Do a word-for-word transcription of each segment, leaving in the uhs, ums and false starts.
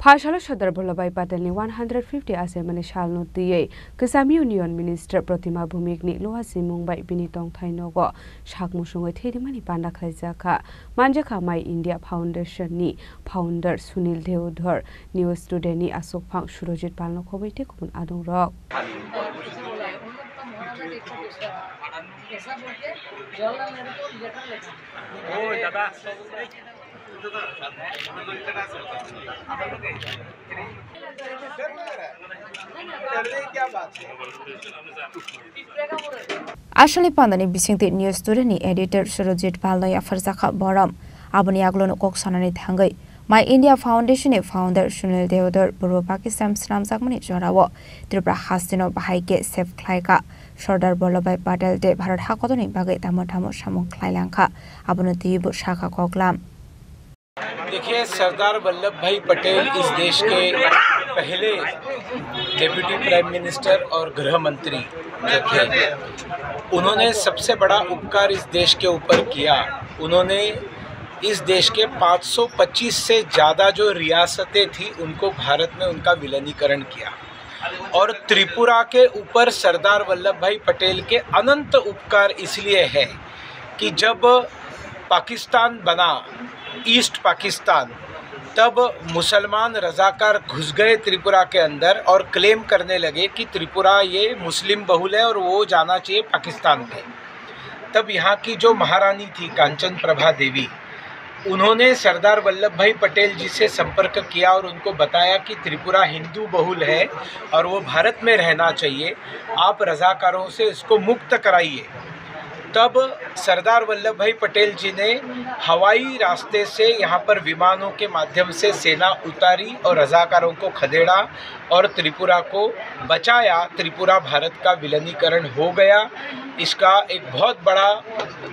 Phasalo Sardar Vallabhbhai Patelni one hundred fifty achaimani salno twiwi Kwcham Union Minister Pratima Bhumikni luasimung bai bini tongthai nogo sak musungwi thwirwkmani panda khlaijakha. Manjakha My India Foundation ni founder Sunil Deodhar, News Today ni aswkphang Surojit Palno khobwi tei kubun adongrok. Aswkni pandani bisingtwi News Today ni editor Surojit Pal no yapharjakha borom. Aboni yagulono kok sanani thangwi My India Foundation ni founder Sunil Deodhar Purbo Pakistan swnamjakmani jorao Tripura hasteno bahai khe save khlaikha. Sardar Vallabhbhai Patel tei Bharat hakotorni bagwi tamo tamo samung khlailangkha, abono twiwi bo sakha koklam. देखिए, सरदार वल्लभ भाई पटेल इस देश के पहले deputy prime minister और गृह मंत्री जो थे, उन्होंने सबसे बड़ा उपकार इस देश के ऊपर किया। उन्होंने इस देश के पाँच सौ पच्चीस से ज़्यादा जो रियासतें थी, उनको भारत में उनका विलीनीकरण किया। और त्रिपुरा के ऊपर सरदार वल्लभ भाई पटेल के अनंत उपकार इसलिए है कि जब पाकिस्तान बना, ईस्ट पाकिस्तान, तब मुसलमान रजाकार घुस गए त्रिपुरा के अंदर और क्लेम करने लगे कि त्रिपुरा ये मुस्लिम बहुल है और वो जाना चाहिए पाकिस्तान में। तब यहाँ की जो महारानी थी कांचन प्रभा देवी, उन्होंने सरदार वल्लभ भाई पटेल जी से संपर्क किया और उनको बताया कि त्रिपुरा हिंदू बहुल है और वो भारत में रहना चाहिए, आप रजाकारों से इसको मुक्त कराइए। तब सरदार वल्लभ भाई पटेल जी ने हवाई रास्ते से यहाँ पर विमानों के माध्यम से सेना उतारी और रजाकारों को खदेड़ा और त्रिपुरा को बचाया। त्रिपुरा भारत का विलीनीकरण हो गया। इसका एक बहुत बड़ा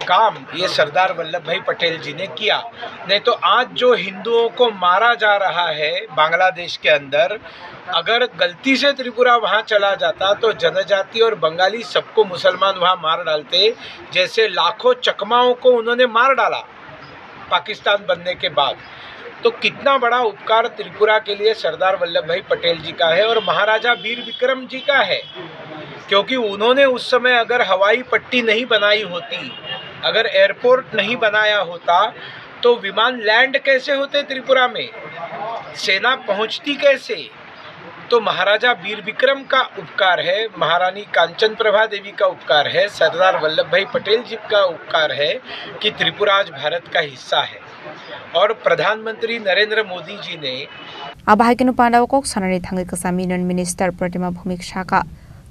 काम ये सरदार वल्लभ भाई पटेल जी ने किया। नहीं तो आज जो हिंदुओं को मारा जा रहा है बांग्लादेश के अंदर, अगर गलती से त्रिपुरा वहाँ चला जाता तो जनजाति और बंगाली सबको मुसलमान वहाँ मार डालते, जैसे लाखों चकमाओं को उन्होंने मार डाला पाकिस्तान बनने के बाद। तो कितना बड़ा उपकार त्रिपुरा के लिए सरदार वल्लभ भाई पटेल जी का है और महाराजा वीर विक्रम जी का है, क्योंकि उन्होंने उस समय अगर हवाई पट्टी नहीं बनाई होती, अगर एयरपोर्ट नहीं बनाया होता, तो विमान लैंड कैसे होते त्रिपुरा में, सेना पहुंचती कैसे? तो महाराजा वीर विक्रम का उपकार है, महारानी कांचन प्रभा देवी का उपकार है, सरदार वल्लभ भाई पटेल जी का उपकार है कि त्रिपुरा आज भारत का हिस्सा है। और प्रधानमंत्री नरेंद्र मोदी जी ने Abo hai kheno pandao kok sanani thangwi Kwcham Union Minister Pratima Bhumik sakha,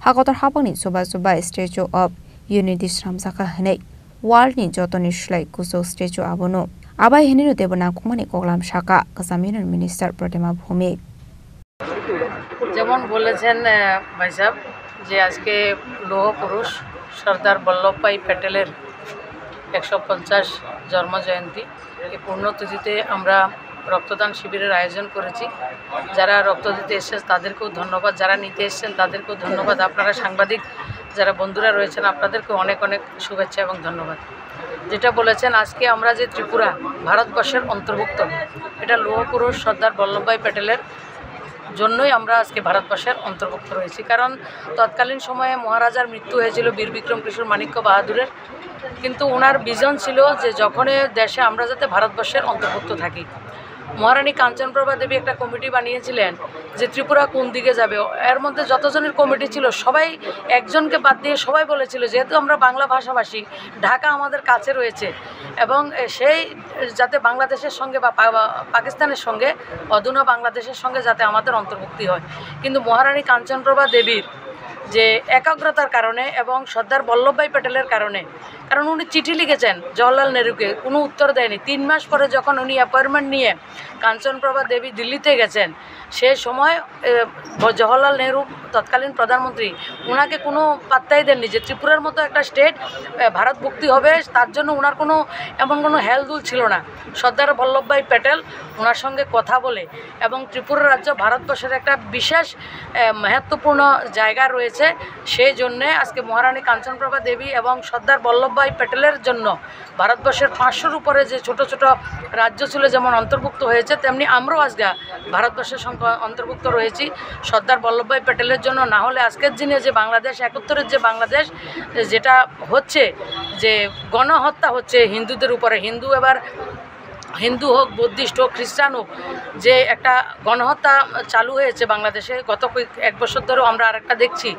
hakotor hapangni chuba chuba Statue of Unity swnamjakha hwnwi, world ni jotoni slai kuchuk statue abono. Abai hwnwi no teibo nangkukmani koklam sakha Kwcham Union Minister Pratima Bhumik. যেমন বলেছেন, আহ, ভাই সাহেব, যে আজকে লৌহ পুরুষ সর্দার বল্লভভাই প্যাটেলের একশো পঞ্চাশ জন্ম জয়ন্তী, এই পুণ্যতিথিতে আমরা রক্তদান শিবিরের আয়োজন করেছি। যারা রক্ত দিতে এসেছেন তাদেরকেও ধন্যবাদ, যারা নিতে এসেছেন তাদেরকেও ধন্যবাদ, আপনারা সাংবাদিক যারা বন্ধুরা রয়েছেন আপনাদেরকেও অনেক অনেক শুভেচ্ছা এবং ধন্যবাদ। যেটা বলেছেন, আজকে আমরা যে ত্রিপুরা ভারতবর্ষের অন্তর্ভুক্ত, এটা লৌহ পুরুষ সর্দার বল্লভভাই প্যাটেলের জন্যই আমরা আজকে ভারতবর্ষের অন্তর্ভুক্ত রয়েছি। কারণ তৎকালীন সময়ে মহারাজার মৃত্যু হয়েছিল বীর বিক্রম কিশোর মাণিক্য বাহাদুরের, কিন্তু ওনার ভিশন ছিল যে যখনই দেশে আমরা যাতে ভারতবর্ষের অন্তর্ভুক্ত থাকি। মহারানী কাঞ্চনপ্রভা দেবী একটা কমিটি বানিয়েছিলেন যে ত্রিপুরা কোন দিকে যাবে, এর মধ্যে যতজনের কমিটি ছিল সবাই একজনকে বাদ দিয়ে সবাই বলেছিল, যেহেতু আমরা বাংলা ভাষাভাষী, ঢাকা আমাদের কাছে রয়েছে এবং, এ, সেই যাতে বাংলাদেশের সঙ্গে বা পা-, পাকিস্তানের সঙ্গে, অধুনা বাংলাদেশের সঙ্গে যাতে আমাদের অন্তর্ভুক্তি হয়। কিন্তু মহারানী কাঞ্চনপ্রভা দেবীর যে একাগ্রতার কারণে এবং সর্দার বল্লভভাই প্যাটেলের কারণে, কারণ উনি চিঠি লিখেছেন জওহরলাল নেহরুকে, কোনো উত্তর দেয়নি। তিন মাস পরে যখন উনি অ্যাপয়েন্টমেন্ট নিয়ে কাঞ্চনপ্রভা দেবী দিল্লিতে গেছেন, সেই সময়, এ, ব-, জওহরলাল নেহরু তৎকালীন প্রধানমন্ত্রী ওনাকে কোনো পাত্তাই দেননি যে ত্রিপুরার মতো একটা স্টেট, এ, ভারতভুক্তি হবে, তার জন্য ওনার কোনো, এমন কোনো হেলদুল ছিল না। সর্দার বল্লভভাই প্যাটেল ওনার সঙ্গে কথা বলে এবং ত্রিপুরা রাজ্য ভারতবর্ষের একটা বিশেষ, এ, মহত্বপূর্ণ জায়গা রয়েছে, সেই জন্যে আজকে মহারানী কাঞ্চনপ্রভা দেবী এবং সর্দার বল্লভভাই ভাই প্যাটেলের জন্য ভারতবর্ষের পাঁচশোর উপরে যে ছোট ছোট রাজ্য ছিল, যেমন অন্তর্ভুক্ত হয়েছে, তেমনি আমরাও আজকে ভারতবর্ষের সঙ্গে অন্তর্ভুক্ত রয়েছি। সর্দার বল্লভভাই প্যাটেলের জন্য, না হলে আজকের দিনে যে বাংলাদেশ, একাত্তরের যে বাংলাদেশ, যেটা হচ্ছে, যে গণহত্যা হচ্ছে হিন্দুদের উপরে, হিন্দু এবার হিন্দু হোক, বুদ্ধিস্ট হোক, খ্রিস্টান হোক, যে একটা গণহত্যা চালু হয়েছে বাংলাদেশে গত কয়েক, এক বছর ধরেও আমরা আরেকটা দেখছি,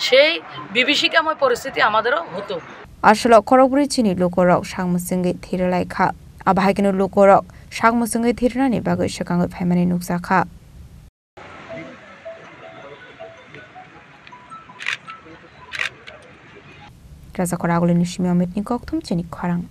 সেই বিভীষিকাময় পরিস্থিতি আমাদেরও হতো। Aswk khorokbrwi chini lukurok sak mwswngwi thwirilai kha. Abo hai kheno lukurok sak mwswngwi thwirinani bagwi swkangwi phaimani nukjakha. Rajakhor Agulini simi Amitni kokthum chini khorang.